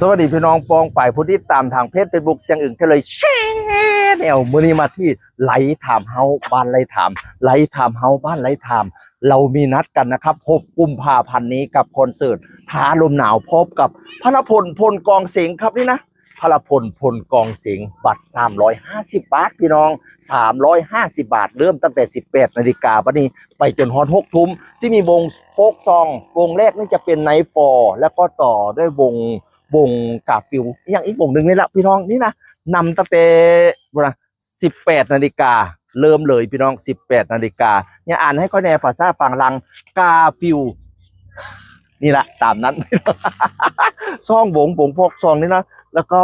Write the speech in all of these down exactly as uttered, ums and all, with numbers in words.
สวัสดีพี่น้องปองไปายผู้ติดตามทางเพจเฟซบุ๊กเสียงอึ่งเทเลยแชนแนล มื้อนี้มาที่ไลฟ์ถามเฮาบ้านไลฟ์ถาม ไลฟ์ถามเฮาบ้านไลฟ์ถาม เรามีนัดกันนะครับ หก กุมภาพันธ์นี้กับคอนเสิร์ตท้าลมหนาว พบกับพลพล พลกองเสียงครับนี่นะ พลพล พลกองเสียง บัตร สามร้อยห้าสิบ บาทพี่น้อง สามร้อยห้าสิบ บาท เริ่มตั้งแต่ สิบแปดนาฬิกา บัดนี้ไปจนฮอด หกทุ่ม สิมีวงโฟกซอง วงแรกนี่จะเป็นไนท์ฟอร์ แล้วก็ต่อด้วยวง วงกาฟิล อย่างอีกวงหนึ่งนี่แหละพี่น้อง นี่นะ นำตั้งแต่ นะ สิบแปดนาฬิกา เริ่มเลยพี่น้อง สิบแปดนาฬิกา เนี่ย อ่านให้ค่อยแน่ ภาษาฝรั่ง กาฟิล นี่ละ ตามนั้น ซอง วง วงโฟกซองนี่นะ แล้วก็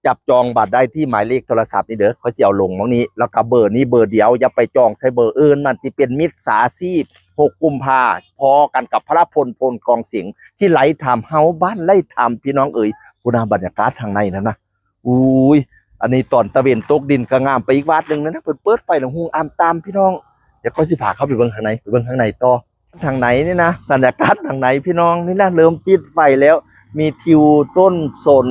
จับจองบัตรได้ที่หมายเลขโทรศัพท์นี่เด้อ ค่อยสิเอาลงหม่องนี้ แล้วก็เบอร์นี้เบอร์เดียว อย่าไปจองใส่เบอร์อื่น มันสิเป็นมิจฉาชีพ หก กุมภา พ้อกันกับพลพล พลกองเสียง ที่ไลฟ์ถามเฮาบ้านไลฟ์ถามพี่น้องเอ๋ย พุ้นนะ บรรยากาศทางในนั่นนะ อุ้ย อันนี้ตอนตะเว็นตกดินก็งามไปอีกวาดหนึ่งนะ เพิ่นเปิดไฟหลังหุงอามตามพี่น้อง เดี๋ยวค่อยสิพาเข้าไปเบิ่งข้างใน ไปเบิ่งข้างในต่อ ทางในนี่นะ บรรยากาศทางในพี่น้อง นี่นะ เริ่มติดไฟแล้ว มีทิวต้นสน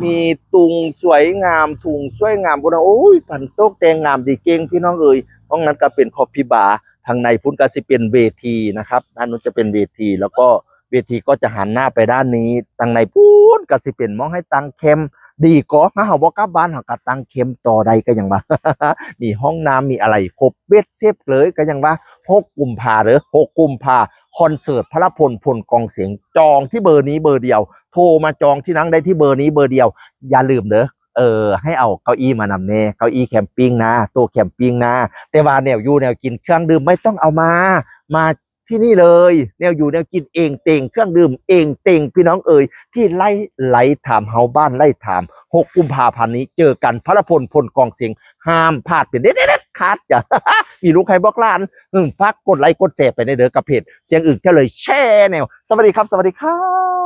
มีตุงสวยงาม ถุงสวยงามพุ้นนะ โอ้ย พันตกแต่งงามดีเก่งพี่น้องเอ๋ย ห้องนั้นก็เป็นคอฟฟี่บาร์ ทางในพุ้นก็สิเป็นเวทีนะครับ ด้านนู้นจะเป็นเวที แล้วก็เวทีก็จะหันหน้าไปด้านนี้ ทางในพุ้นก็สิเป็นหม่องให้ตั้งแคมป์ ดีก็มาเฮาบ่กลับบ้าน เฮาก็ตั้งแคมป์ต่อได้ก็ยังว่า มีห้องน้ำ มีอะไรครบเบ็ดเสร็จเลยก็ยังว่า หก กุมภาเด้อ หก กุมภา คอนเสิร์ตพลพล พลกองเสียง จองที่เบอร์นี้เบอร์เดียว โทรมาจองที่นั่งได้ที่เบอร์นี้เบอร์เดียว อย่าลืมเด้อ เออ ให้เอาเก้าอี้มานำแน่ เก้าอี้แคมปิ้งนะ โต๊ะแคมปิ้งนะ แต่ว่าแนวอยู่แนวกินเครื่องดื่มไม่ต้องเอามา มาที่นี่เลย แนวอยู่แนวกินเองเต็ง เครื่องดื่มเองเต็ง พี่น้องเอ๋ย ที่ไลฟ์ ไลฟ์ถามเฮาบ้านไลฟ์ถาม หก กุมภาพันธ์นี้เจอกัน พลพล พลกองเสียง ห้ามพลาดเป็นเด็ดเด็ดขาดจ้ะ มีลูกให้บอกหลาน อืม ฝากกดไลค์กดแชร์ไปในเด้อกับเพจเสียงอึ่งเทเลยแชนแนล สวัสดีครับ สวัสดีครับ